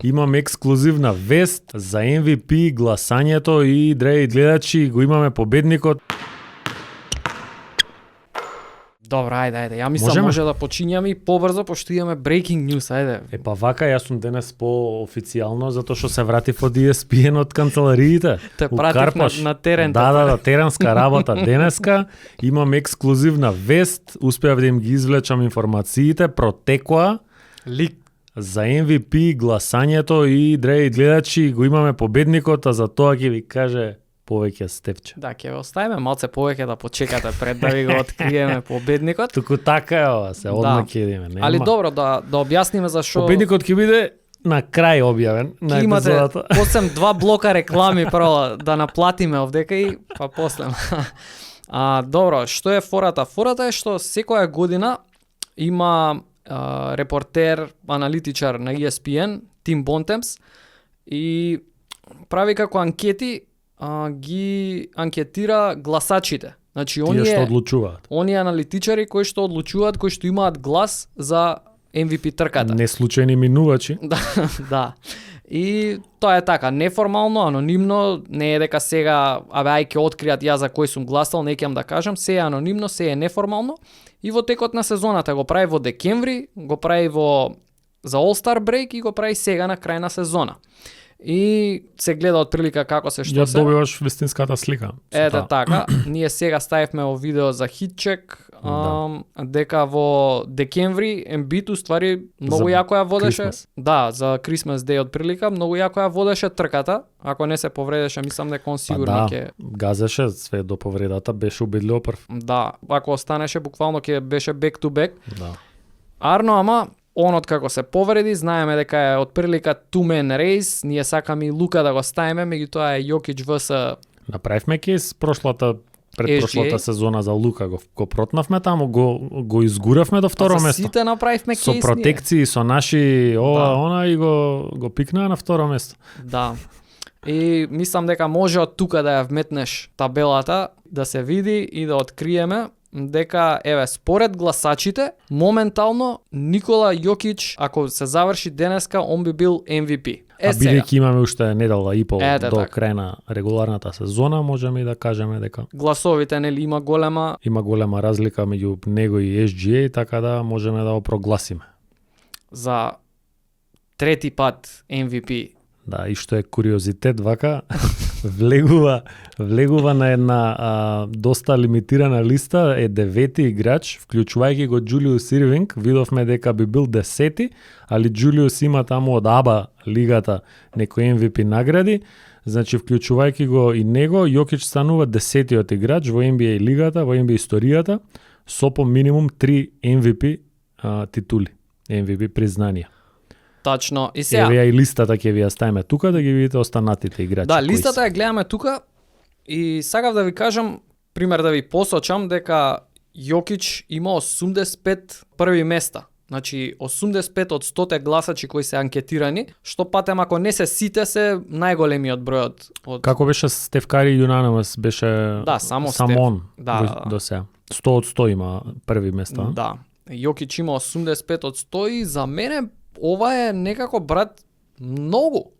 Имам ексклузивна вест за MVP гласањето и драги гледачи, го имаме победникот. Добро, ајде. Ја мислам може да почињаме и побрзо, пошто имаме breaking news, ајде. Па вака, јас сум денес по-официјално, затоа што се вратив од ESPN од канцелариите. Те пратив на терен. Да, теренска работа. Денеска имам ексклузивна вест, успеав да им ги извлечам информациите, протекоа Лик за MVP гласањето и драги гледачи, го имаме победникот, а за тоа ќе ви каже повеќе Стефче. Да, ќе ве оставиме малце повеќе да почекате пред да ви го откриеме победникот. Туку така е ова, се одма ќе идеме. Али добро, да објасниме зашо победникот ќе биде на крај објавен на епизодата. После 2 блока реклами прво да наплатиме овдека и па после. Добро, што е фората? Фората е што секоја година има репортер, аналитичар на ESPN, Тим Бонтемс, и прави како анкети, ги анкетира гласачите. Значи, тие што одлучуваат. Оние аналитичари кои што одлучуваат, кои што имаат глас за MVP трката. Не случајни минувачи. Да. И тоа е така, неформално, анонимно, не е дека сега, ајде ќе откријат ја за кој сум гласал, не ќе да кажам, се е анонимно, се е неформално. И во текот на сезоната го прави во декември, го прави за All Star Break и го прави сега на крај на сезона. И се гледа отприлика како се што се. Ја добиваш вистинската слика. Ете така, ние сега ставивме во видео за хитчек, дека во декември Ембит уствари многу јако ја водеше. Christmas. Да, за Christmas Day отприлика, многу јако ја водеше трката. Ако не се повредеше, мислам дека он сигурно ќе газеше све до повредата, беше убедливо прв. Да, ако останеше буквално ќе беше back to back. Да. Арно, ама онот како се повреди, знаеме дека е отприлика two-man race, ние сакаме и Лука да го ставиме, меѓутоа е Јокич vs. Направивме кейс предпрошлата сезона за Лука, го протнавме таму, го изгуравме до второ место. Сите направивме кейс. Со протекции, со наши она и го пикнаа на второ место. Да. И мислам дека може од тука да ја вметнеш табелата, да се види и да откриеме дека, еве, според гласачите, моментално Никола Јокич, ако се заврши денеска, он би бил MVP. Бидејќи имаме уште недела и пол до така. крај на регуларната сезона, можеме и да кажеме дека гласовите нели има голема разлика меѓу него и SGA, така да можеме да го прогласиме. За трети пат MVP. Да, и што е куриозитет вака, влегува на една доста лимитирана листа, е 9-ти играч, вклучувајќи го Џулиус Ирвинг, видовме дека би бил 10-ти, али Џулиус има таму од АБА лигата некои MVP награди, значи вклучувајќи го и него, Јокич станува 10-тиот играч во NBA лигата, во NBA историјата, со по минимум 3 MVP титули, MVP признанија. Тачно. И сега еве ја и листата ќе ви ја ставиме тука да ги видите останатите играчи. Да, листата ја гледаме тука и сакав да ви кажам, пример да ви посочам дека Јокич има 85 први места. Значи 85 од 100 гласачи кои се анкетирани, што патем ако не се сите се најголемиот број од Како беше Стеф Кари Юнанамас, беше само он да. до сега. 100 од 100 има први места. Да. Јокич има 85 од 100 и за мене ова е некако, брат, многу.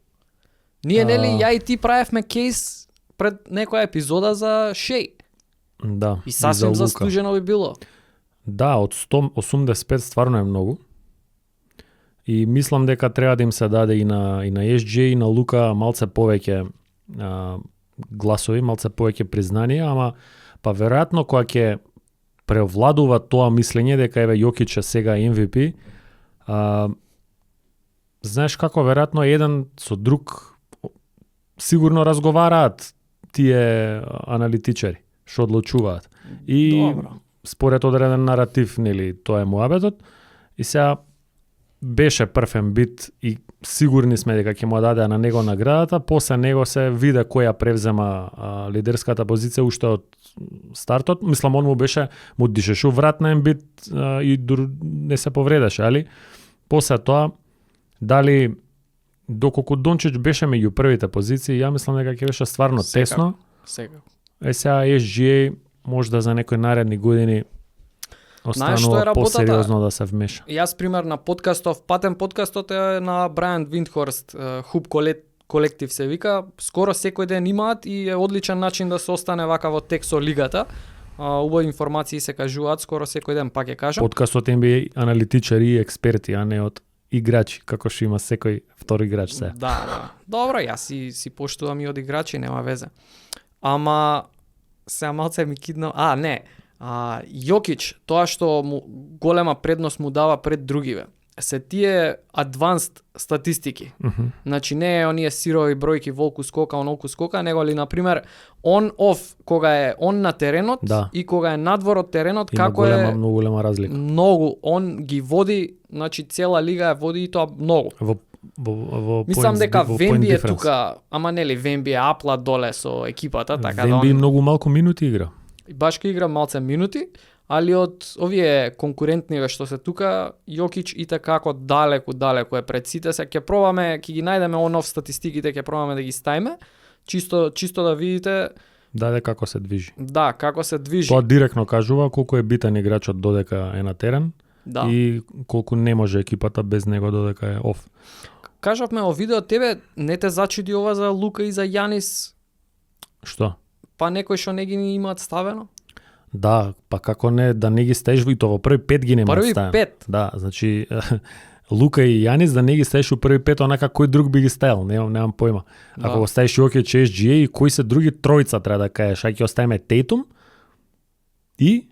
Ние, нели, ја и ти правевме кейс пред некоја епизода за Шеј. Да. И сасвим заслужено би било. Да, од 185 стварно е многу. И мислам дека треба да им се даде и на SGA и на Лука малце повеќе гласови, малце повеќе признанија, ама па веројатно кога ќе превладува тоа мислење дека еве Јокич е сега MVP, знаеш како, веројатно еден со друг сигурно разговараат тие аналитичари што одлучуваат. И добро, според одреден наратив, нели, тоа е муабетот. И сега беше прв бит и сигурни сме дека ќе му даде на него наградата, после него се виде кој ја превзема лидерската позиција уште од стартот. Мислам, он му дишеше врат на Ембит и не се повредеше, али после тоа дали доколку Дончич беше меѓу првите позиции, ја мислам дека ќе беше стварно тесно. Сега. Сега SGA можда за некои наредни години Знаеш што е останува работата? посериозно да се вмеша. Јас пример на подкастов, патен подкастот е на Брайан Виндхорст, Хуб колектив се вика, скоро секој ден имаат и е одличен начин да се остане вака во тек со лигата. Убави информации се кажуваат скоро секој ден, пак ќе кажам. Подкастот им би аналитичари и експерти, а не од играчи, како што има секој втори играч се. Да. Добро, јас си поштувам и од играчи, нема везе. Ама се малце ми кидна. Јокич, тоа што му голема предност му дава пред другиве, се тие advanced статистики. Значи не е оние сирови бројки волку скока, онолку скока, него ли например on-off, кога е он на теренот и кога е надвор од теренот, има како е многу голема разлика. Многу, он ги води, значи цела лига ја води и тоа многу. Во Мислам дека во Вемби е point difference. тука, ама нели Вемби е апла доле со екипата, така да Вемби он многу малку минути игра. баш ке игра малце минути, али од овие конкурентниве што се тука, Јокич и како далеку е пред сите. Се ќе пробаме, ќе ги најдеме онов статистиките, ќе пробаме да ги ставиме, чисто да видите Како се движи. да, како се движи. Тоа директно кажува колку е битен играчот додека е на терен и колку не може екипата без него додека е оф. Кажавме о видео, тебе не те зачуди ова за Лука и за Јанис? Што? Па некој што не ги имаат ставено? Да, па како не, да не ги стаиш во во први 5 ги немаат Први ставено. 5? Да, значи Лука и Јанис да не ги стаиш во први 5, онака кој друг би ги ставил, немам појма. Ако го ставиш Јокич, SGA и кои се други тројца треба да кажеш, ќе оставиме Тейтум и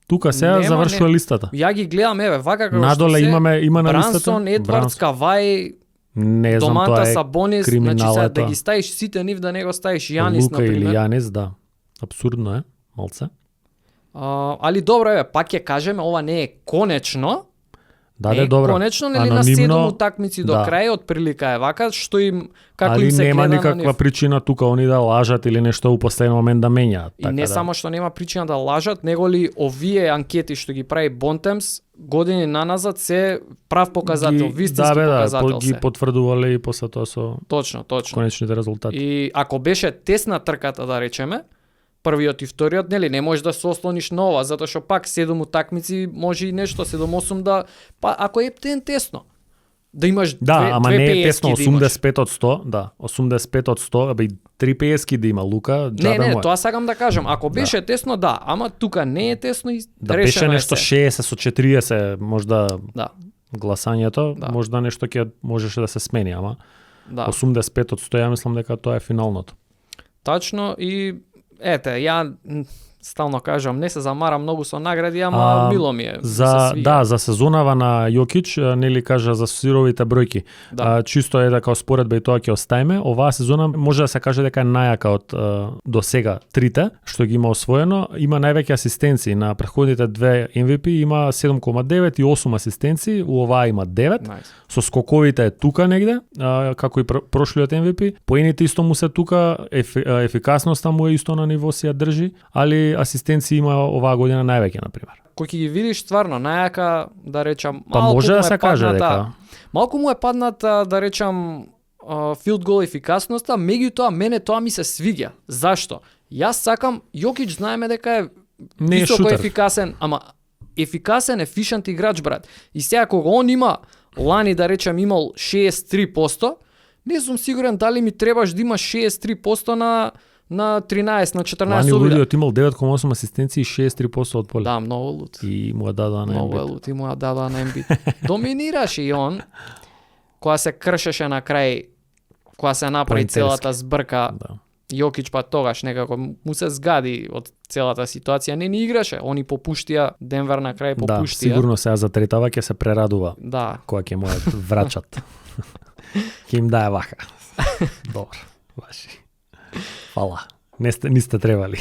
тука сега завршува листата. Ја ги гледам, еве, вака како надоле има на листата. Брансон, Едвардс, Кавај, не знам, Доманта, тоа е Сабонис, значи криминал сега е да тоа. ги ставиш сите нив, да не го ставиш Јанис, Лука или например. Јанис, да. Абсурдно е, малце. Али добро, еве, пак ќе кажеме, ова не е конечно. Не е добро. Конечно, нели на 7 утакмици до крај, отприлика е вака, што им, како им се гледа на нив. Али нема никаква причина тука они да лажат или нешто у последен момент да менјаат. И не само што нема причина да лажат, него ли овие анкети што ги прави Bontemps години наназад се прав показател, вистински показател ги потврдувале и после тоа со Точно. конечните резултати. И ако беше тесна трката, да речеме, првиот и вториот, нели, не можеш да се ослониш на ова, затоа што пак 7 утакмици може и нешто 7-8 да, па ако е тесно, да имаш ама две не е пески тесно, да имаш. 85 од 100, да, 85 од 100, абе и 3 пески да има Лука, Не, тоа сакам да кажам, ако беше тесно, да, ама тука не е тесно и да беше нешто 60 со 40, можда гласањето, можда нешто ќе можеше да се смени, ама 85 од 100, ја мислам дека тоа е финалното. Тачно и ете, ја стално кажам, не се замарам многу со награди, ама мило ми е. За сезонава на Јокич, нели кажа за сировите бројки. Чисто е дека споредба и тоа ќе оставиме. Оваа сезона може да се каже дека е најака од до сега трите што ги има освоено. Има највеќе асистенции на претходните две MVP, има 7,9 и 8 асистенции, у оваа има 9. Со скоковите е тука негде, како и прошлиот MVP. Поените исто му се тука, ефикасноста му е исто на ниво си ја држи, али асистенции има оваа година највеќе, например. Кој ќе ги видиш стварно најака, да речам, па може да се каже дека малку му е падната, да речам, филд гол ефикасноста, меѓутоа мене тоа ми се свиѓа. Зашто? Јас сакам, Јокич знаеме дека е високо ефикасен, ама ефикасен, ефишент играч, брат. И сега кога он има лани, да речем, имал 63%, не сум сигурен дали ми требаш да имаш 63% на 13, на 14 Лани Лудиот имал 9,8 асистенции и 63% од поле. Да, многу луд. И му ја дадоа на Многу луд, и му ја дадоа на Ембит. Доминираше и он, кога се кршеше на крај, кога се направи целата збрка, Јокич па тогаш некако му се згади од целата ситуација, не ни играше, они попуштија, Денвер на крај попуштија. Да, сигурно сега за третава ќе се прерадува. Да. Кога ќе му врачат. Ќе им дае вака. Добро, ваши. Фала. Не сте требали.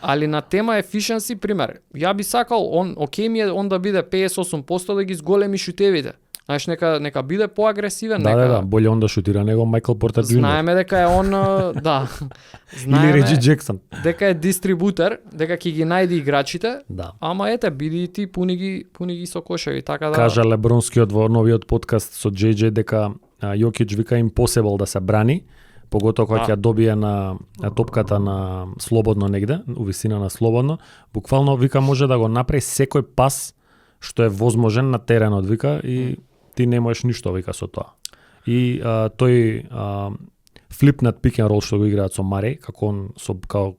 Али на тема efficiency, пример, ја би сакал окей ми е он да биде 58% да ги зголеми шутевите. Знаеш, нека биде поагресивен, Да, боле он да шутира него Майкл Портер Џуниор. Знаеме дека е он, да. Знаеме или Реджи Джексон. Дека е дистрибутер, дека ќе ги најди играчите. Да. Ама ете, биди и ти пуни ги со кошеви, така да. Кажа Лебронскиот во новиот подкаст со JJ дека Јокич вика impossible да се брани. поготоа кога Да. ќе ја добие на топката на слободно негде, у висина на слободно, буквално вика може да го направи секој пас што е возможен на теренот, вика, и ти не можеш ништо, вика, со тоа. И тој флипнат пик н рол што го играат со Марей, како он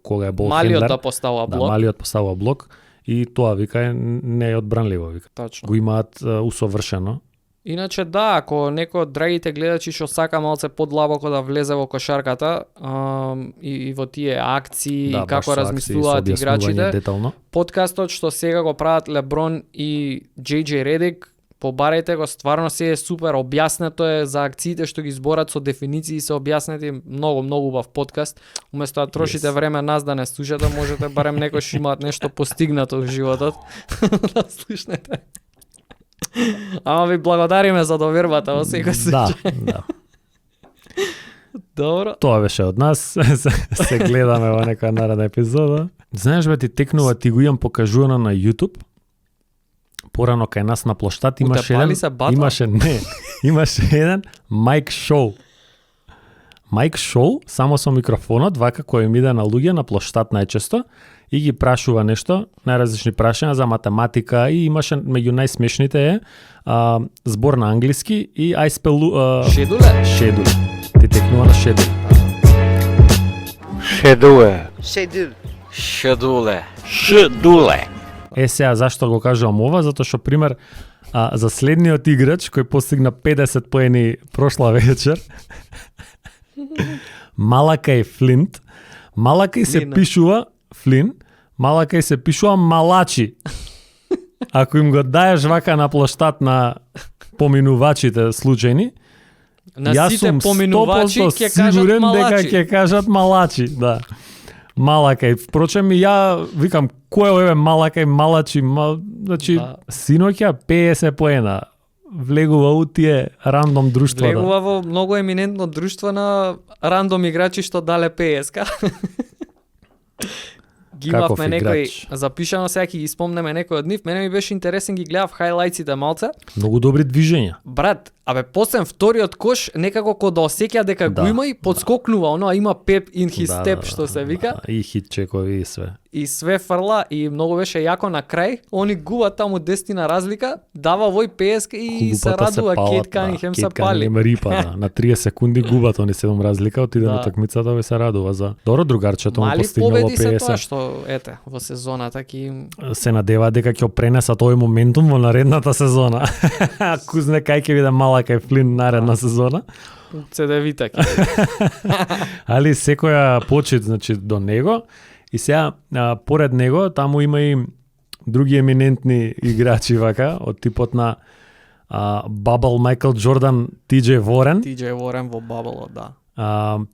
кога е бол Малиот хендлер. да поставува Да, блок. малиот поставува блок и тоа вика не е одбранливо, вика. Точно. Го имаат усовршено. Иначе да, ако некој од драгите гледачи што сака малце подлабоко да влезе во кошарката и во тие акции, Да, и како баш со акции, размислуваат со објаснување играчите, детално. подкастот што сега го прават Леброн и JJ Редик, побарајте го, стварно се е супер, објаснето е за акциите што ги зборат со дефиниции, се објаснети, многу убав подкаст. Уместо да трошите време нас да не слушате, можете барем некој што имаат нешто постигнато во животот да слушнете. Ама ви благодариме за довербата во секој случај. Да. Добро. Тоа беше од нас. Се гледаме во некоја наредна епизода. Знаеш бе, ти текнува, ти го имам покажувано на YouTube. Порано кај нас на плоштад имаше Утепали еден, се батва? имаше еден майк шоу. Майк шоу само со микрофонот, вака кој им иде на луѓе на плоштад најчесто и ги прашува нешто, најразлични прашања за математика и имаше меѓу најсмешните е збор на англиски и I spell Шедуле? шедул. Ти текнува на шедул. Шедуле. Шедул. Шедуле. Шедуле. Сега зашто го кажувам ова? Затоа што пример за следниот играч кој постигна 50 поени прошла вечер, Малакај Флинт. Малакај се Флин. пишува Флин, Малакај се пишува Малачи. Ако им го даеш вака на плоштад на поминувачите случајни, На јас сите сум поминувачи 100% ќе кажат сигурен дека малачи. ќе кажат Малачи, да. Малакај. Впрочем, и ја викам, кој е ове Малакај, Малачи, значи, Да. синоќа 50 поена. Влегува у тие рандом друштва. Влегува во многу еминентно друштво на рандом играчи што дале ПСК. Ги Каков имавме некој играч? запишано, сега ќе ги спомнеме некој од нив. Мене ми беше интересен, ги гледав хајлајтсите малце. Многу добри движења. Брат, после вториот кош некако ко да осеќа дека Да, го има и подскокнува, оно има pep in his step што се вика. Да, и хитчекови и све. И све фрла и многу беше јако на крај. Они губат таму 10 на разлика, дава вој ПСК и се Клупата радува палат, Кейт Канихем се Кейт пали. Канихем рипа, да. На 30 секунди губат они 7 разлика, отиде Да. на такмицата и се радува за. Добро другарчето му Мали постигнало победи се 50. тоа што ете во сезоната ќе Се надева дека ќе пренесат овој моментум во наредната сезона. Ако знае кај ќе биде Малакај Флин наредна сезона. CDV-та. Али секоја почит значи до него и сега поред него таму има и други еминентни играчи вака од типот на Бабл Майкл Джордан, TJ Ворен, TJ Ворен во баблот, да.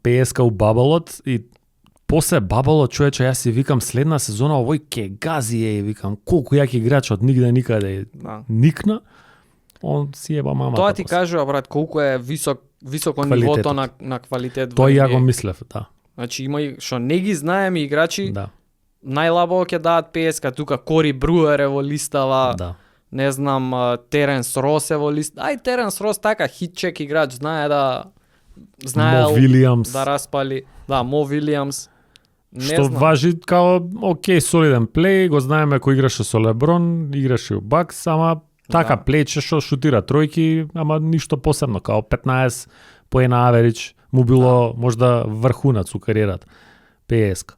ПСК у баблот и после баблот човече јас си викам следна сезона овој ке гази е, викам колку јак играч од нигде никаде Да. никна. Он си еба мамата. Тоа ти после. кажува брат колку е високо Квалитетот. нивото на квалитет во Тоа ја NBA. го мислев, да. Значи има и што не ги знаеме играчи, Да, најлабо ќе дадат ПСК, тука Кори Бруер е во листава. да. Не знам, Теренс Рос е во лист. Ај Теренс Рос така хитчек играч, знае Мо Вилијамс. да распали. Да, Мо Вилијамс. Не Што знам. важи као окей, солиден плей, го знаеме кој играше со Леброн, играше у Бакс, ама така Да. плейче што шутира тројки, ама ништо посебно, као 15 поена аверидж, му било можда врхунат у кариерата. ПСК.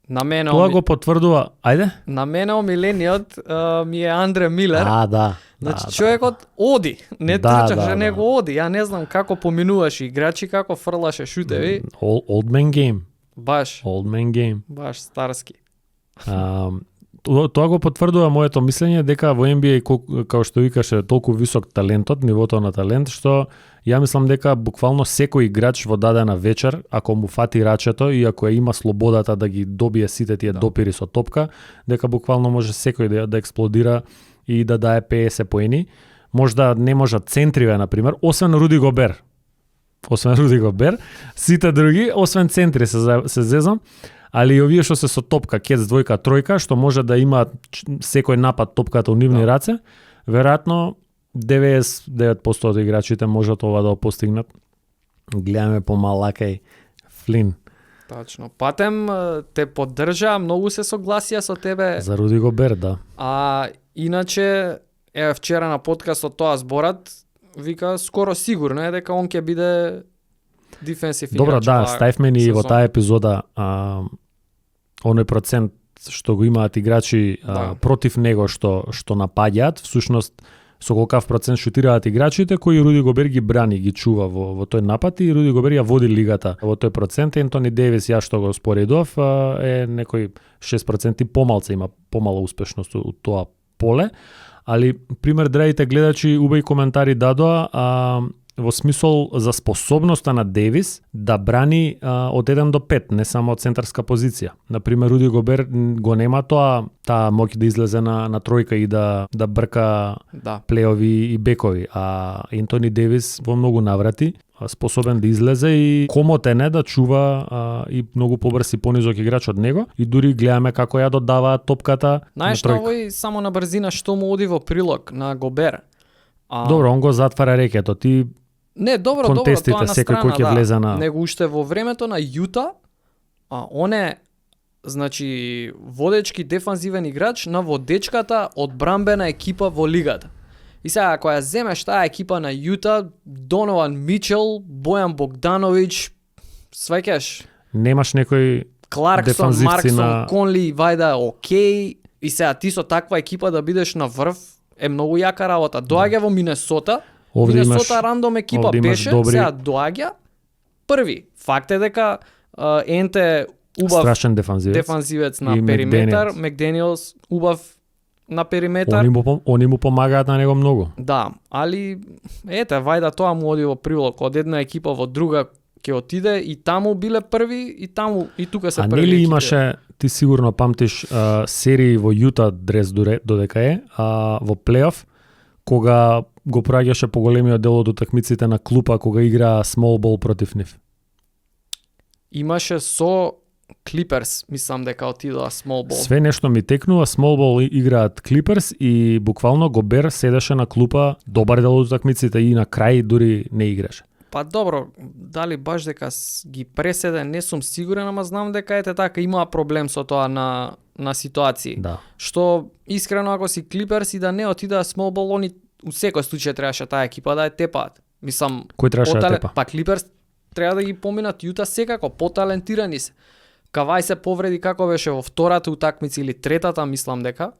На мене Тоа го потврдува, ајде? на мене омилениот ми е Андре Милер. Да. Значи да, човекот оди, не Да, трчаше, да, него оди. Ја не знам како поминуваше играчи, како фрлаше шутеви. Old man game. Баш, Old man game. баш старски. Тоа го потврдува моето мислење дека во NBA као што викаше толку висок талентот, нивото на талент што ја мислам дека буквално секој играч во дадена вечер, ако му фати рачето и ако ја има слободата да ги добие сите тие допири со топка, дека буквално може секој да експлодира и да дае 50 поени. Можда не можат центриве на пример, освен Руди Гобер. Сите други освен центри се зезам. Али и овие што се со топка, кец, двојка, тројка, што може да имаат секој напад топката у нивни раце, веројатно 99% од играчите можат ова да го постигнат. Гледаме помалакај Флин. Тачно. Патем те поддржа, многу се согласија со тебе. За Руди Гобер, да. А иначе, вчера на подкастот тоа зборат, вика скоро сигурно е дека он ќе биде дефенсив играч. Добро, да, ставме ни во сезон. таа епизода оној процент што го имаат играчи Да. против него што напаѓаат, всушност со колкав процент шутираат играчите кои Руди Гобер ги брани, ги чува во тој напад и Руди Гобер ја води лигата во тој процент. Ентони Девис, ја што го споредов, е некој 6% помалце, има помала успешност у тоа поле, али пример драите гледачи убави коментари дадоа во смисол за способноста на Девис да брани од 1 до 5, не само од центарска позиција. Например, Руди Гобер го нема таа моќ да излезе на тројка и да брка Да. плеови и бекови, а Ентони Девис во многу наврати способен да излезе и комотен е да чува и многу побрз и понизок играч од него и дури гледаме како ја додаваат топката Знаеш на на тројка. овој само на брзина што му оди во прилог на Гобер. Добро, он го затвара рекето. Ти Не, добро, контестите, тоа на секој страна, кој ќе да. влезе на- Него уште во времето на Јута, он е значи водечки дефанзивен играч на водечката одбранбена екипа во лигата. И сега ако ја земеш таа екипа на Јута, Донован Мичел, Бојан Богдановиќ, сваќаш, немаш некој Кларксон, дефанзивци Марксон, на- Конли, вајда окей. И сега ти со таква екипа да бидеш на врв е многу јака работа. Доаѓа во Минесота, Овде Минесота имаш- рандом екипа овде имаш беше, добри- сега доаѓа први. Факт е дека енте убав страшен дефанзивец. дефанзивец на И периметар, Макдениелс. Макдениелс убав на периметар. Они му помагаат на него многу. Да, али ете, вајда тоа му оди во прилог, од една екипа во друга ќе отиде и таму биле први и таму и тука се А први. нели екипи. имаше, ти сигурно памтиш серии во Јута дрес додека е, во плейоф, кога го проаѓаше поголемиот дел од утакмиците на клупа кога играа small ball против нив. Имаше со Клиперс, мислам дека отидоа small ball. Све нешто ми текнува, small ball играат Клиперс и буквално Гобер седеше на клупа добар дел од утакмиците и на крај дури не играше. Па добро, дали баш дека ги преседе, не сум сигурен, ама знам дека ете така има проблем со тоа на ситуации. Да. Што искрено ако си Клиперс и да не отидаа small ball, они у секој случај требаше таа екипа да ја тепаат. Мислам, Кој требаше да тепа? Па Клиперс треба да ги поминат Јута секако, поталентирани се. Кавај се повреди како беше во втората утакмица или третата, мислам дека.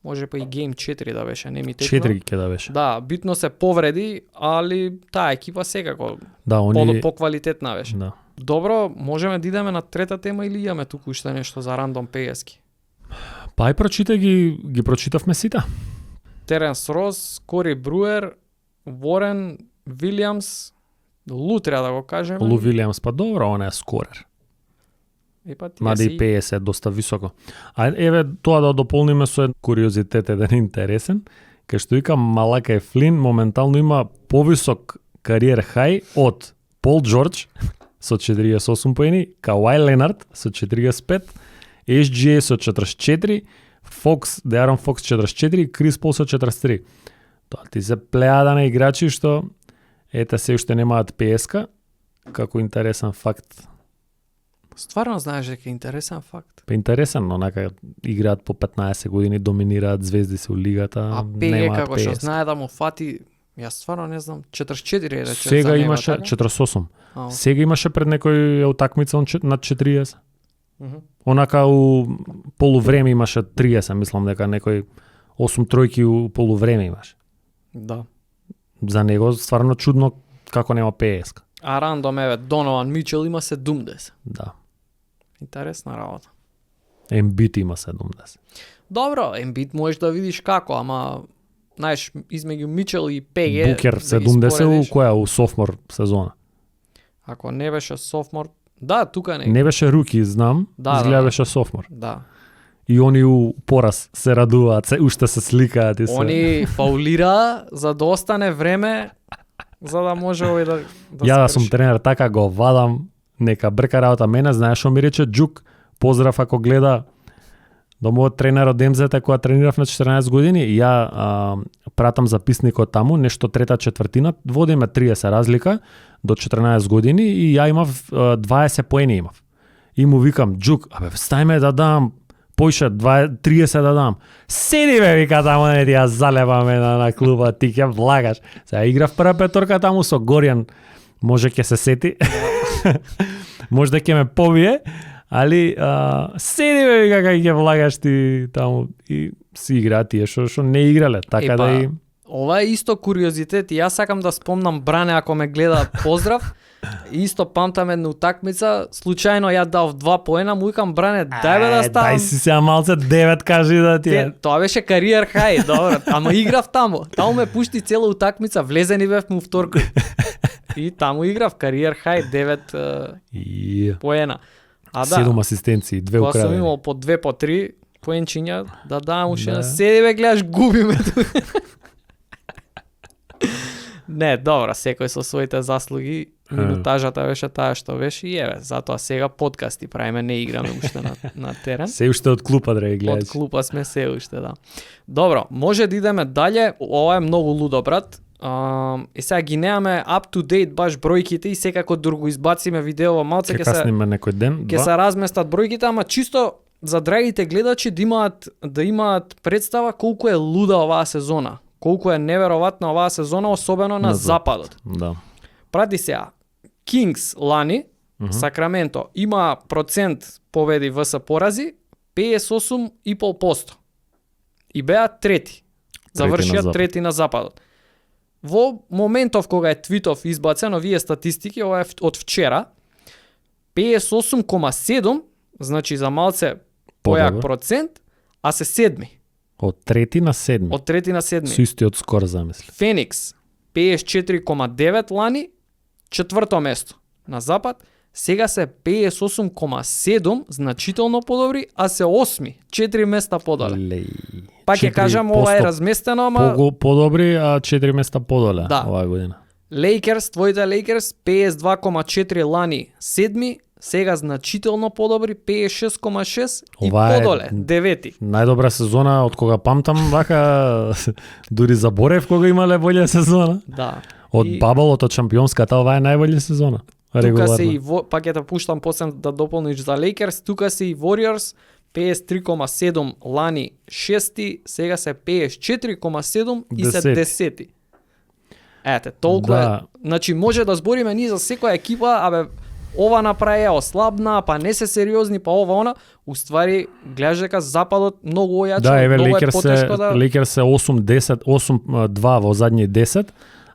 Може па и гейм 4 да беше, не ми текна. 4 ќе да беше. Да, битно се повреди, али таа екипа секако Да, они поквалитетна беше. да. Добро, можеме да идеме на трета тема или имаме туку уште нешто за рандом пејески? Па и прочита ги прочитавме сите. Теренс Рос, Кори Бруер, Ворен, Вилиамс, Лу треба да го кажеме. Лу Вилиамс, па добро, он е скорер. Епа тие Маде и 50 е доста високо. А еве тоа да дополниме со куриозитет еден интересен, кај што вика Малакај Флин моментално има повисок кариер хај од Пол Джордж со 48 поени, Кауај Ленард со 45, SGA со 44, Деарон Фокс 44 и Крис Пол со 43. Тоа ти се плејада на играчи што ете се уште немаат ПСК, како интересен факт. Стварно знаеш дека е интересен факт. Па интересен, онака играат по 15 години, доминираат звезди се у лигата, А ПЕ немаат како што ПС. знае да му фати, јас стварно не знам, 44 рече. Сега за него, имаше така? 48. А, Сега имаше пред некој утакмица он над 40. мгм. Онака у полувреме имаше 30, мислам дека некој 8 тројки у полувреме имаше. Да. За него стварно чудно како нема ПС. А рандом еве Донован Мичел има 70. Да. Интересна работа. Ембит има 70. Добро, Ембит можеш да видиш како, ама знаеш, измеѓу Мичел и ПГ Букер да ги 70 у споредиш. која у софмор сезона. Ако не беше софмор, да, тука не. Не беше руки, знам, Да, изгледа да. беше софмор. Да. И они у пораз се радуваат, уште се сликаат и се. Они фаулира за да остане време за да може овој да Ја да скрши. сум тренер, така го вадам, нека брка работа. Мене, знаеш што ми рече Џук, поздрав ако гледа, до мојот тренер од МЗТ која тренирав на 14 години, и ја пратам записникот таму, нешто трета четвртина, водиме 30 разлика, до 14 години и ја имав 20 поени имав. И му викам, Джук, абе, стај ме да дам поише 30 да дам. Седи бе, вика таму, не ти ја залебаме на клуба, ти ќе влагаш. Сега играв прва петорка таму со Горјан, може ќе се сети. Може да ќе ме побие, али седи бе, вика, кај ќе влагаш ти таму и си игра тие што не играле, така да и ова е исто куриозитет и јас сакам да спомнам Бране ако ме гледа, поздрав. Исто памтам една утакмица, случајно ја дав 2 поена, му викам Бране, дај бе да ставам. Дај си сега малце 9 кажи да ти. Тоа беше кариер хај, добро, ама играв таму. Таму ме пушти цела утакмица, влезени бев му вторку. И таму играв кариер хај 9 поена. А да, 7 асистенции, 2 кога сум украдени. имал по 2 по 3 поенчиња, да давам уште на седи бе, гледаш, губиме тука. Не, добро, секој со своите заслуги, минутажата беше таа што беше и еве, затоа сега подкасти правиме, не играме уште на терен. Се уште од клупа драги Од гледачи. клупа сме се уште, да. Добро, може да идеме дале, ова е многу лудо, брат. И сега ги немаме up to date баш бројките и секако друго избациме видеово малце Ќе касниме некој ден. ќе се разместат бројките, ама чисто за драгите гледачи да имаат представа колку е луда оваа сезона. Колку е неверојатна оваа сезона, особено на западот. Да. Прати сега, Кингс лани, Сакраменто, има процент победи ВС порази, 58,5%. И беа трети. Завршија трети на западот. Во моментов кога е твитов избацено, вие статистики, ова е од вчера, 58,7, значи за малце појак процент, а се седми. Од трети на седми. Од трети на седми. Со истиот скор, замисли. Феникс 54,9 лани, четврто место на запад, сега се 58,7, значително подобри, а се 8, 4 места подоле. Леј. Пак ќе кажам, ова е разместено, ама Подобри, а 4 места подоле Да. оваа година. Лейкерс, твоите Лейкерс 52,4 лани, седми, сега значително подобри, 56,6 и Ова е подоле, девети. Најдобра сезона од кога памтам, вака дури заборев кога имале болја сезона. Да. Од И бабалот, од шампионската, ова е најболја сезона. тука Регуларно. се и пак ќе те пуштам после да дополниш за Лейкерс, тука се и Warriors 53,7 лани, шести, сега се 54,7 и се Десети. десети. Ете, толку е. Да. Значи може да збориме ние за секоја екипа, абе ова направи ослабна, па не се сериозни, па ова она. Уствари гледаш дека западот многу ојача, Да, еве многу е Лейкерс потешко да Лейкерс е 8-10, 8-2 во задни 10,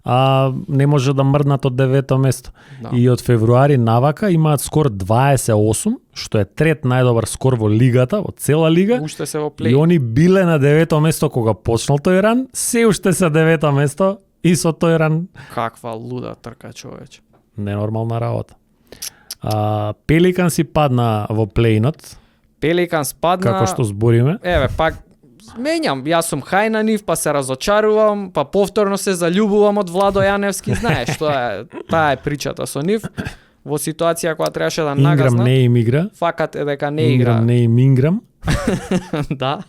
а не може да мрднат од 9-то место. Да. И од февруари навака имаат скор 28, што е трет најдобар скор во лигата, во цела лига. уште се во И плей. они биле на 9-то место кога почнал тој ран, се уште се 9-то место и со тој ран Каква луда трка, човече. ненормална работа. Пеликан си падна во плейнот, Пеликанс падна. како што збориме. Еве, пак менјам, јас сум хај на нив, па се разочарувам, па повторно се заљубувам од Владо Јаневски, знаеш, таа е причата со нив. Во ситуација кога требаше да Инграм нагаснат, не им игра. факат е дека не игра. Инграм не им Инграм. Да.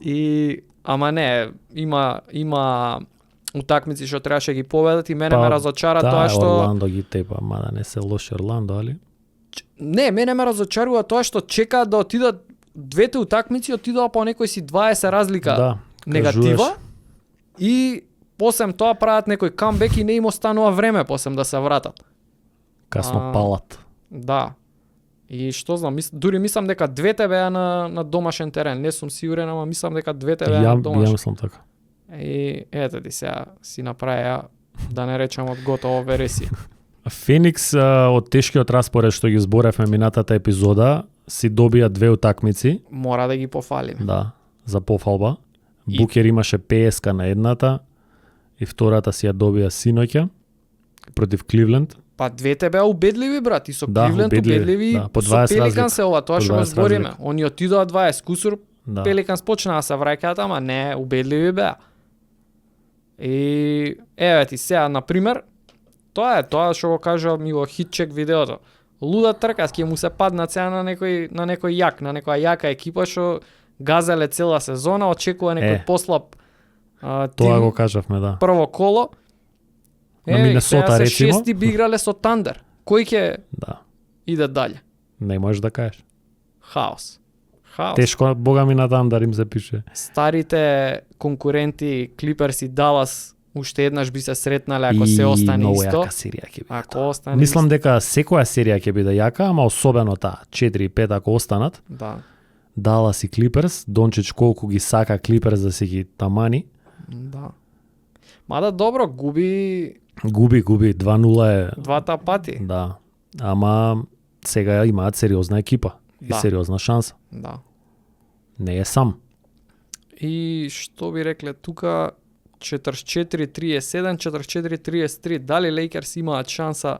И ама не, има утакмици што требаше ги победат и мене ме разочара тоа што Орландо ги тепа, мада не се лоши Орландо, али? не, мене ме разочарува тоа што чекаат да отидат двете утакмици, отидоа по некој си 20 разлика Да, негатива кажуваш. и посем тоа прават некој камбек и не им останува време посем да се вратат. Касно палат. Да. И што знам, дури мислам дека двете беа на домашен терен, не сум сигурен, ама мислам дека двете беа на Ја домашен. мислам така. И ете ти сега си направија, да не речам од готово вересија. Феникс од тешкиот распоред што ги зборевме минатата епизода, си добија две утакмици, Мора да ги пофалиме. да, за пофалба. И- Букер имаше ПСК на едната и втората си ја добија синоќа против Кливленд. Па двете беа убедливи, брат, и со Да, Кливленд убедливи, да, по со 20 Пеликанс разлика. се ова, тоа По што го 20 збориме. разлика. Они отидоа 20 кусур, Да. Пеликанс почнаа да се враќаат, ама не, убедливи беа. И еве ти сега, на пример, тоа што го кажа ми во хитчек видеото. Луда трка, ќе му се падна сега на некој јак, на некоја јака екипа што газеле цела сезона, очекува некој послаб Тоа тим, го кажавме, да. прво коло. На Минесота, сега се речимо. шести би играле со Тандер. Кој ќе Да. иде дале? Не можеш да кажеш. Хаос. Хаос. Тешко, бога ми на Тандер им се пише. Старите конкуренти Клиперс и Далас уште еднаш би се сретнале ако се остане многу исто. јака серија ќе биде. Ако остане Мислам дека секоја серија ќе биде јака, ама особено таа 4 и 5 ако останат. Да. Далас и Клиперс, Дончич колку ги сака Клиперс да се ги тамани. Да. Мада добро, губи Губи 2-0 е. двата пати. Да. Ама сега имаат сериозна екипа и Да. сериозна шанса. Да. Не е сам. И што би рекле тука 44-37, 44-33. Дали Лейкерс имаат шанса?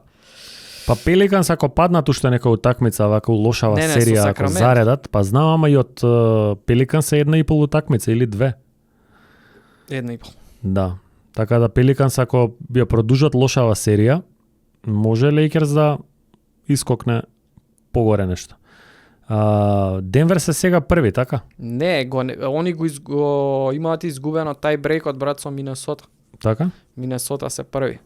Па Пеликанс ако паднат уште нека утакмица вака лошава Не, со серија ако Сакраменто. заредат, па знам ама и од Пеликанс е 1,5 утакмица или 2. 1,5. Да. Така да Пеликанс ако ја продужат лошава серија, може Лейкерс да искокне погоре нешто. Денвер се сега први, така? Не, они го имаат изгубено тај брейкот брат со Минесота. Така? Минесота се први.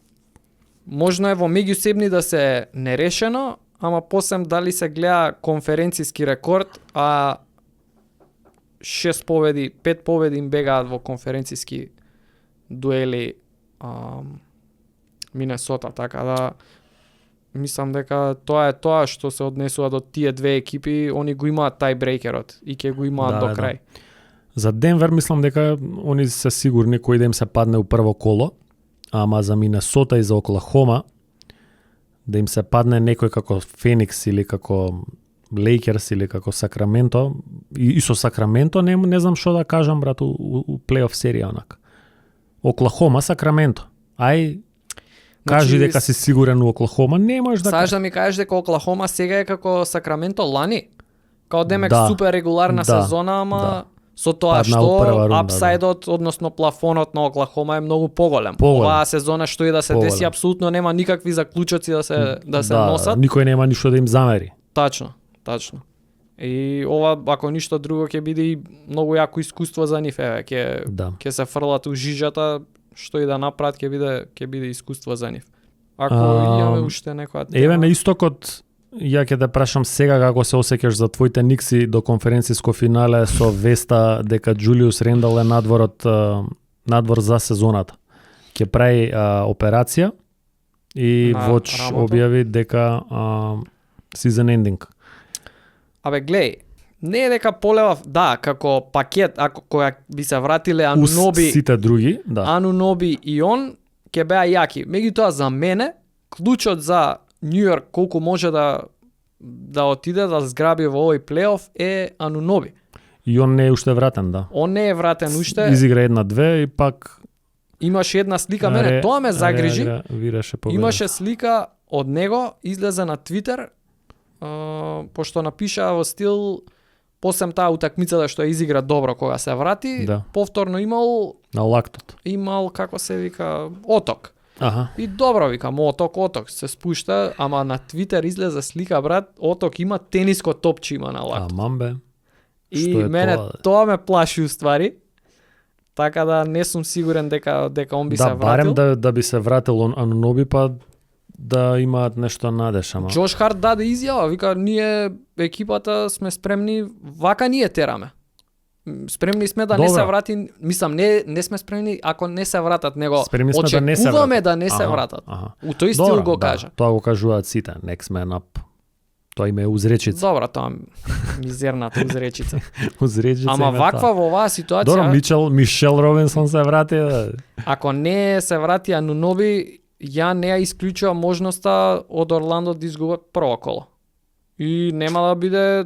Можно е во меѓусебни да се нерешено, ама посем дали се гледа конференцијски рекорд, а 6 победи, 5 победи им бегаат во конференцијски дуели Минесота, така да мислам дека тоа е тоа што се однесува до тие две екипи, они го имаат тај брейкерот и ќе го имаат Да, до крај. За Денвер мислам дека они се сигурни кој да им се падне у прво коло, ама за Минесота и за Оклахома да им се падне некој како Феникс или како Лейкерс или како Сакраменто, и со Сакраменто не знам што да кажам брат у плейоф серија онак. Оклахома, Сакраменто. Ај кажи Значи, дека си сигурен у Оклахома, не можеш да Саш да ми кажеш дека Оклахома сега е како Сакраменто лани? Као демек Да. супер регуларна Да. сезона, ама Да. со тоа Падна у што прва рунда, апсайдот, односно плафонот на Оклахома е многу поголем. Поголем. Оваа сезона што и да се Поголем. деси, апсолутно нема никакви заклучоци да се носат. Никој нема ништо да им замери. Тачно, тачно. И ова, ако ништо друго, ќе биде и многу јако искуство за нив, еве, Да. ќе се фрлат у жижата, што и да направат, ќе биде искуство за нив. Ако имаме уште некоја тема. Еве на истокот, ја ќе те прашам сега како се осеќаш за твоите Никси до конференциско финале со веста дека Джулиус Рендал е надвор за сезоната. Ќе прави операција и На Воч рамото. објави дека season ending. Абе, глеј, не е дека полева, да, како пакет, ако која би се вратиле Ануноби, Сите други, да. Ануноби и он, ќе беа јаки. Меѓутоа за мене, клучот за Нью Йорк колку може да отиде да зграби во овој плейоф е Ануноби. И он не е уште вратен, да. Он не е вратен уште. Изигра 1-2 и пак Имаше една слика, мене тоа ме загрижи. Вираше победа. Имаше слика од него, излезе на Твитер, пошто напиша во стил посем таа утакмицата што ја изигра добро кога се врати, Да. повторно на лактот. имал како се вика оток. Аха. И добро викам оток се спушта, ама на Твитер излезе слика брат, оток има тениско топче има на лактот. Амамбе. И што е мене тоа, тоа ме плаши уствари. Така да не сум сигурен дека он би се Да, вратил. барем да би се вратил Ануноби, па да имаат нешто надеж, ама. Джош Харт даде изјава, вика ние екипата сме спремни, вака ние тераме. Спремни сме да не Добро. се врати, мислам не сме спремни ако не се вратат, него Спремни сме да не се очекуваме вратат. да не се Аха, вратат. аха. У тој стил Добро, го да, кажа. Тоа го кажуваат сите, next man up. Тоа име е узречица. Добро, тоа мизерната узречица. Узречица. Ама име ваква тоа. во оваа ситуација, Добро, Мишел Робинсон се врати. Да. ако не се врати Ануноби, ја не ја исклучувам можноста од Орландо да изгубат прво коло. И нема да биде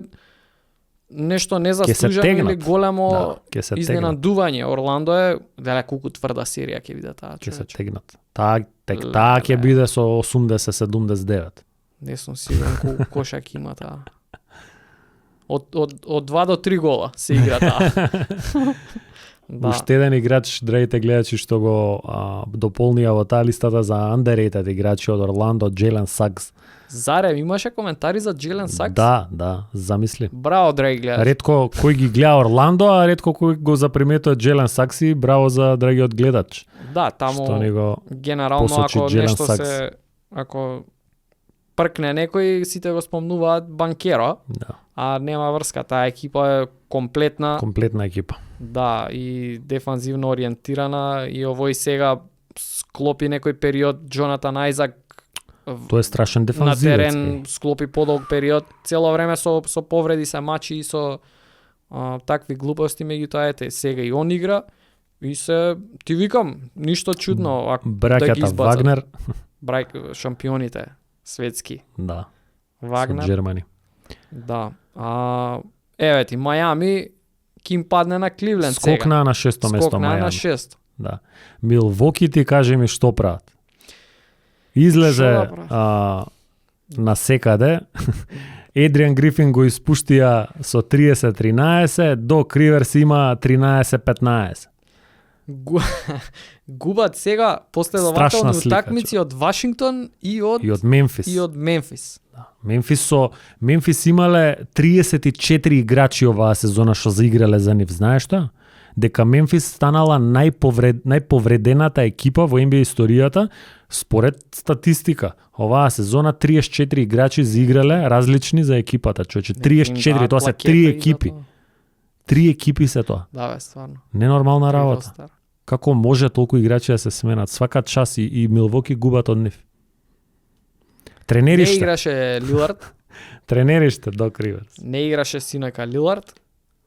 нешто незаслужено или тегнат. големо Да, ќе се тегнат. изненадување. Орландо е далеку колку тврда серија ќе биде таа. Ќе се човече. тегнат. Таа ќе Леле. биде со 80-79. Не сум сигурен колку кошак има таа. Од 2 до 3 гола се игра таа. Да. Уште еден играч, драите гледачи, што го дополнија во таа листата за underrated играчи од Орландо, Джейлен Сакс. Зарем, имаше коментари за Джелен Сакс? Да, замисли. Браво, драги гледачи. Ретко кој ги гледа Орландо, а ретко кој го заприметува Джелен Сакс и браво за драгиот гледач. Да, таму Што ни го генерално посочи ако Джелен нешто Сакс. ако пркне некој, сите го спомнуваат банкеро, Да, а нема врска, таа екипа е комплетна, комплетна екипа. да, и дефанзивно ориентирана и овој сега склопи некој период Джонатан Ајзак Тој е страшен на дефанзивец. терен, склопи подолг период, цело време со повреди се мачи и со такви глупости, меѓутоа ете, сега и он игра и се, ти викам, ништо чудно ако да ги Браката избацат. Вагнер, Шампионите светски. да, Вагнер. со Джермани. Да. Еве ти, Мајами ким падне на Кливленд сега. Скокна на 6-то место Скокна на Мајами. 6. Да. Милвоки ти кажи ми што прават. Излезе Што да прават? на секаде. Едриан Грифин го испуштија со 30-13, Док Риверс има 13-15. Губат сега последователни Страшна слика, утакмици од Вашингтон и од И од Мемфис. Мемфис. Мемфис имале 34 играчи оваа сезона што заиграле за нив. Знаеш што? Дека Мемфис станала најповредената екипа во NBA историјата според статистика. Оваа сезона 34 играчи заиграле различни за екипата, човече. 34, тоа се 3 екипи. 3 екипи се тоа. Да, бе, стварно. Ненормална работа. Ростар. Како може толку играчи да се сменат? Свака час и Милвоки губат од нив. Не Тренериште. играше Лилард, Тренериште, Док Риверс. не играше синојка Лилард,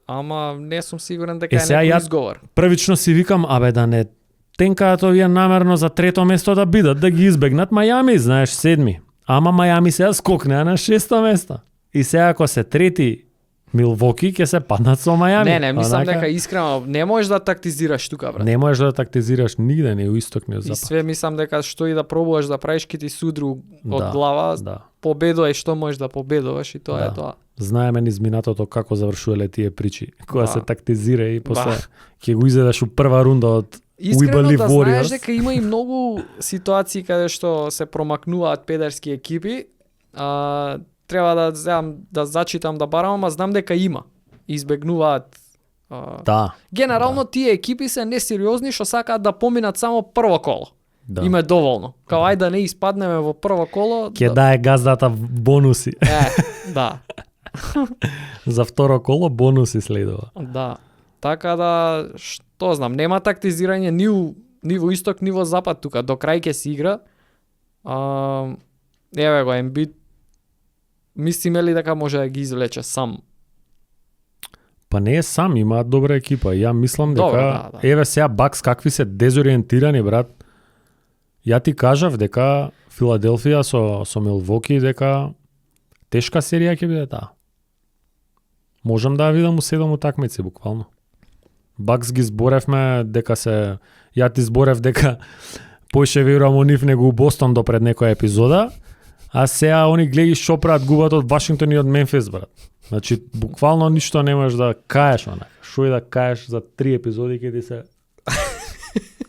ама не сум сигурен дека Е, е сега некој ја- изговор. Првично си викам, абе да не тенкаат овие намерно за трето место да бидат, да ги избегнат Мајами, знаеш, 7. Ама Мајами сега скокнеа на 6-то место. И сега ако се трети Милвоки, ќе се паднат со Мајами. Не, мислам Онака, дека искрено не можеш да тактизираш тука, брат. не можеш да тактизираш нигде, ни у исток, ни у И запад. све мислам дека што и да пробуваш да правиш ки ти судру од Да, глава, Да. победувај што можеш да победуваш и тоа Да. е тоа. Знаеме низ минатото како завршувале тие причи. Кога Да. се тактизира и после Да. ќе го изедеш у прва рунда од Искрено Believe да знаеш Warriors. дека има и многу ситуации каде што се промакнуваат педерски екипи, треба да земам да зачитам да барам, ама знам дека има. Избегнуваат Да. Генерално тие екипи се несериозни што сакаат да поминат само прво коло. Да. Им е доволно. Као ајде да не испаднеме во прво коло. Ќе дае газдата бонуси. Да. За второ коло бонуси следува. Да. Така да, што знам, нема тактизирање ни во исток, ни во запад тука. До крај ќе се игра. Еве го Ембит. Мислиме ли дека може да ги извлече сам? Па не е сам, имаат добра екипа. Ја мислам дека Добро, да. еве сега Бакс какви се дезориентирани, брат. Ја ти кажав дека Филаделфија со Милвоки дека тешка серија ќе биде таа. Можам да ја видам у 7 утакмици буквално. Бакс ги зборевме дека се ја ти зборев дека поише верувам у нив него у Бостон до пред некоја епизода, а сега они гледи што прават, губат од Вашингтон и од Мемфис, брат. Значи буквално ништо не можеш да каеш онака. Што и да каеш за 3 епизоди ќе ти се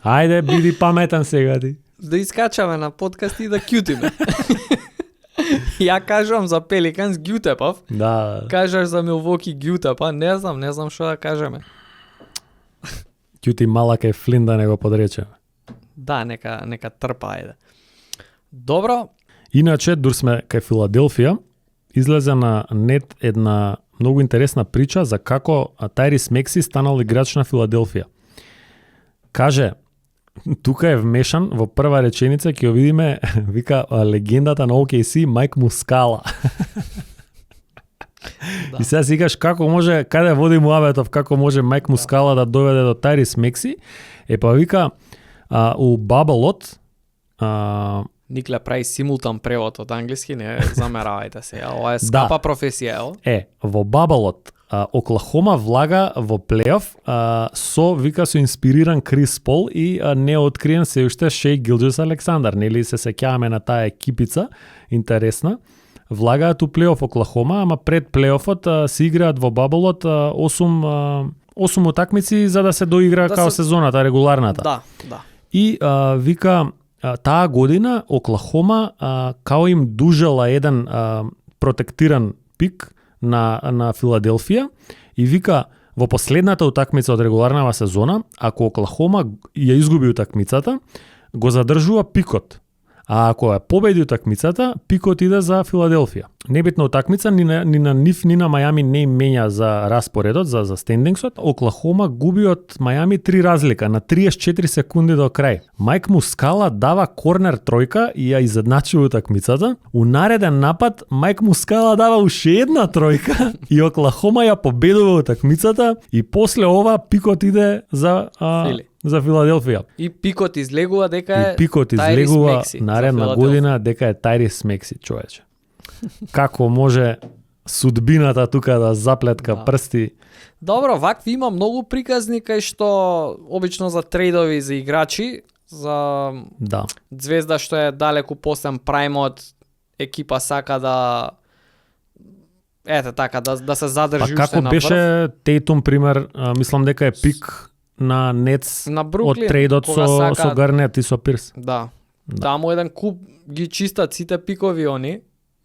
Ајде, биди паметен сега ти. Да искачаме на подкаст и да кјутиме. Ја кажувам за Пеликанс гјутепав, Да. кажаш за Милвоки гјутепа, не знам што да кажеме. Ќути малака е Флин да не го подречеме. Да, нека трпа, ајде. Добро, Иначе, дур сме кај Филаделфија, излезе на нет една многу интересна прича за како Тајрис Мекси станал играч на Филаделфија. Каже, тука е вмешан во прва реченица, ќе ја видиме, вика легендата на OKC Мајк Мускала. Да. И сега си кажеш како може, каде води муабетов, како може Мајк Мускала да доведе до Тајрис Мекси? Е па вика, у Бабелот, Никле прави симултан превод од англиски, не замеравајте се. Ова е скапа професија, во Бабелот, Оклахома влага во плейоф со, вика, со инспириран Крис Пол и неоткриен се уште Шеј Гилджес Александар. Нели се сеќаваме на таа екипица, интересна. Влагаат у плейоф Оклахома, ама пред плейофот се играат во Бабелот 8 8 утакмици за да се доигра Да као се- сезоната регуларната. Да, да. И вика таа година Оклахома као им дужала еден протектиран пик на Филаделфија и вика во последната утакмица од регуларната сезона, ако Оклахома ја изгуби утакмицата, го задржува пикот. А ако ја победи утакмицата, пикот иде за Филаделфија. Небитна утакмица ни на нив ни на Мајами не им менја за распоредот, за стендингсот. Оклахома губи од Мајами 3 разлика на 34 секунди до крај. Майк Мускала дава корнер тројка и ја изедначува утакмицата. У нареден напад Майк Мускала дава уште една тројка и Оклахома ја победува утакмицата и после ова пикот иде за Фили. за Филаделфија. И пикот излегува дека е И пикот Тајрис излегува Мекси за наредна Филаделфија. година дека е Тајрис Мекси, човече. Како може судбината тука да заплетка Да. прсти? Добро, вакви има многу приказни кај што обично за трейдови за играчи, за Да. звезда што е далеку посем прајмот, екипа сака да така да се Па задржи уште како на беше врв. Тейтум пример, мислам дека е пик на Нец На од Бруклин трейдот кога со сака- Гарнет и со Пирс. Да. Да. Таму еден куп ги чистат сите пикови они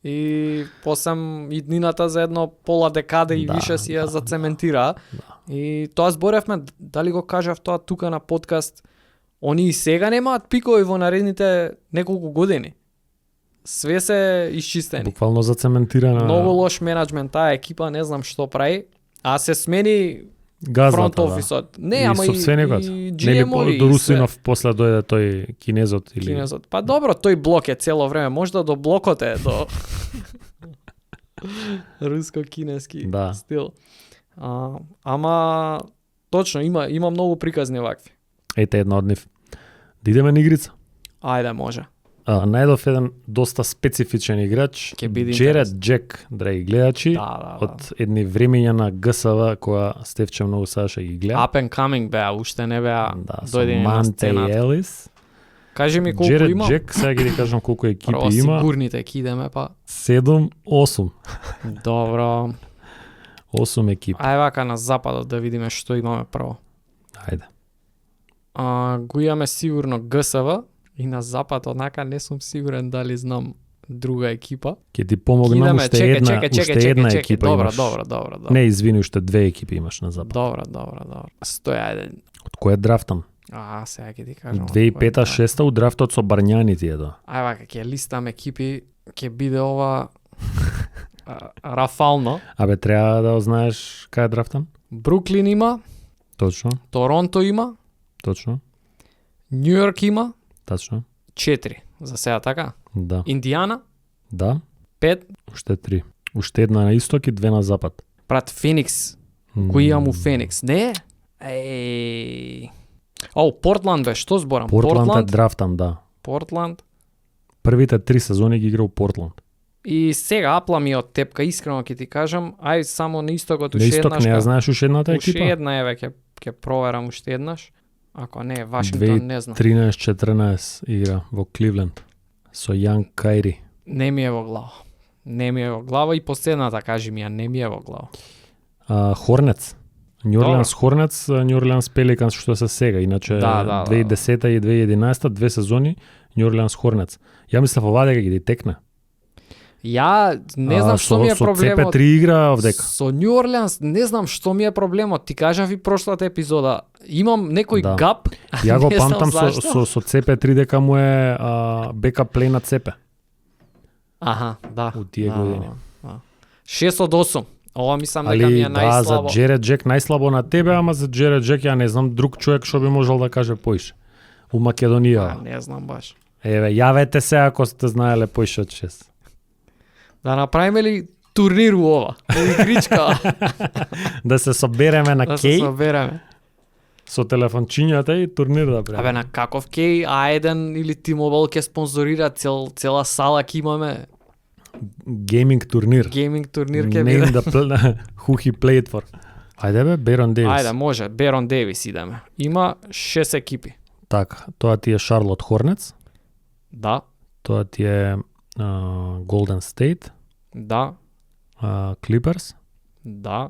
и посем иднината за едно пола декада и Да, више си ја да, зацементира. И тоа зборевме, дали го кажав тоа тука на подкаст, они и сега немаат пикови во наредните неколку години. Све се исчистени. Буквално зацементирана Многу лош менеджмент, таа екипа не знам што прави, а се смени газата. фронт Да. офисот. Не, И ама собственикот. и Нели GM-ови до и Русинов све. после дојде тој кинезот или Кинезот. Па добро, тој блок е цело време, можда до блокот е до руско-кинески Да. стил. Ама точно има многу приказни вакви. ете една од нив. Да идеме на игрица. Ајде, може. Најдов еден доста специфичен играч, Ќе биде Джеред интересно. Джек, драги гледачи, Да. од едни времења на ГСВ која Стефче многу саше ги гледа. Up and coming беа, уште не беа Да, со дојдени на Манте сцената. Елис. Кажи ми колку Джеред има. Джек, сега ги кажам колку екипи Прво има. сигурните ќе идеме, па 7-8. добро. 8 екипи. Ај вака на западот да видиме што имаме прво. Ајде. Го имаме сигурно ГСВ и на запад однака не сум сигурен дали знам друга екипа. Ќе ти помогнам Идеме, уште чекај, една, чекај, уште чекај, една чекај, екипа добро, имаш. добро. Не, извини, уште 2 екипи имаш на запад. Добро. Стој, ајде. Од кој е драфтан? Сега ќе ти кажам. 2005-6 у драфтот со Барњани ти е тоа. Ај вака, ќе листам екипи, ќе биде ова рафално. Абе, треба да знаеш кај е драфтан? Бруклин има, Точно, Торонто има, точно, Њу Йорк има, тачно. 4 за сега така. Да, Индијана, да, 5, уште 3. Уште една на исток и 2 на запад. брат Феникс. Кој имам у Феникс? Не? Еј. Портланд бе, што зборам? Портланд е драфтан, да. Портланд. Првите 3 сезони ги игра у Портланд. И сега апла ми од тепка, искрено ќе ти кажам, ај само на истокот На уште исток еднаш. не ја знаеш уште едната Уште екипа? една еве ќе проверам уште еднаш. Ако не, Вашингтон не знам. 13-14 игра во Кливленд со Јан Кајри. Не ми е во глава. Не ми е во глава и последната кажи ми ја, не ми е во глава. Хорнец. Нью Орлеанс Хорнец, Нью Орлеанс Пеликанс што се сега, иначе Да. 2010 и 2011 2 сезони Нью Орлеанс Хорнец. Ја мислев ова дека ги текне. Ја не знам што ми е проблемот. Со CP3 игра овдека. Со Њу Орлеанс не знам што ми е проблемот. Ти кажав и прошлата епизода. Имам некој Да. гап. Ја го не знам памтам зашто. со CP3 дека му е бекап плей на CP. Аха, да. У тие години. Да. 6 од 8. Ова мислам дека ми Али е да, за најслабо. Джеред Джек најслабо на тебе, ама за Джеред Джек ја не знам друг човек што би можел да каже поише. У Македонија. Не знам баш. Еве, јавете се ако сте знаеле поише од 6. Да направиме ли турнир у ова? Игричка. Да се собереме на Да се Кеј собереме. со телефончињата и турнир да правиме. Абе на каков кеј А1 или T-Mobile ќе спонзорира цела сала ќе имаме Гейминг турнир. гейминг турнир ќе Name биде. the who he played for. Ајде бе, Берон Дейвис. Ајде, може, Берон Дейвис идеме. Има 6 екипи. Така, тоа ти е Шарлот Хорнец, Да, тоа ти е Голден Стейт, да, Клиперс, да,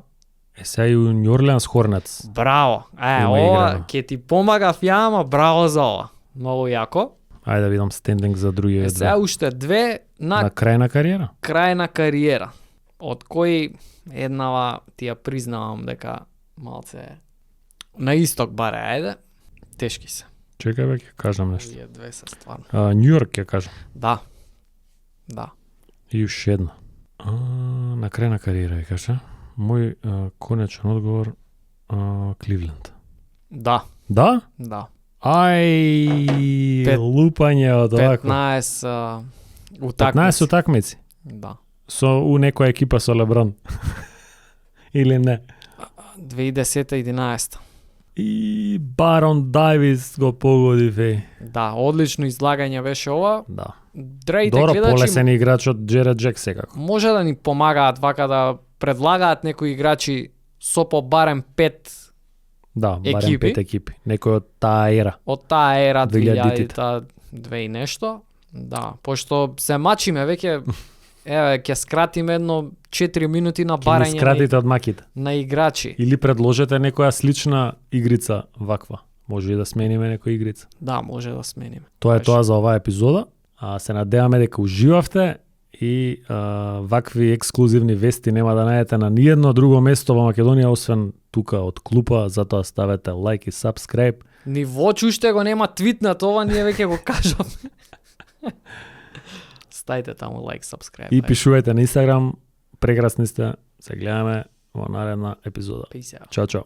Сега и у New Orleans Hornets. Браво. Има Ова играно. ќе ти помага фјама, браво за ова. Многу јако. Ајде да видам стендинг за другиве Сега две. уште две на На крај на кариера? крај на кариера. Од кои еднава ти ја признавам дека малце на исток баре, ајде. Тешки се. Чекај бе, ќе кажам нешто. Овие две се стварно. Нью Йорк ќе кажам. Да. Да. И уште една. На крај на кариера ќе кажа. Мој конечен одговор Кливленд. Да. Да? Да. Ај, Пет- лупање од овако. 15 утакмици. 15 утакмици. Да. Со у некоја екипа со Леброн. Или не? 2010-11. И Барон Давис го погоди феј. Да, одлично излагање беше ова. Да. Драите Добро, гледачи полесен играч од Джеред Джек секако. може да ни помагаат вака да предлагаат некои играчи со по барем 5 Да, барем Екипи? 5 екипи. Некој од таа ера. од таа ера 2000-тите. 2000-та, 2 и нешто. Да, пошто се мачиме веќе еве ќе скратиме едно 4 минути на Ќе ни барање скратите од маките. на играчи. Или предложете некоја слична игрица ваква. Може и да смениме некоја игрица. Да, може да смениме. Тоа е Беше. тоа за оваа епизода. Се надеваме дека уживавте и вакви ексклузивни вести нема да најдете на ниедно друго место во Македонија освен тука од клупа, затоа ставете лайк и сабскрайб. Ни Воч уште го нема твитнат ова, ние веќе го кажавме. Ставите таму лайк, сабскрайб. И пишувајте на Инстаграм. Прекрасни сте. Се гледаме во наредна епизода. Peace out. Чао, чао.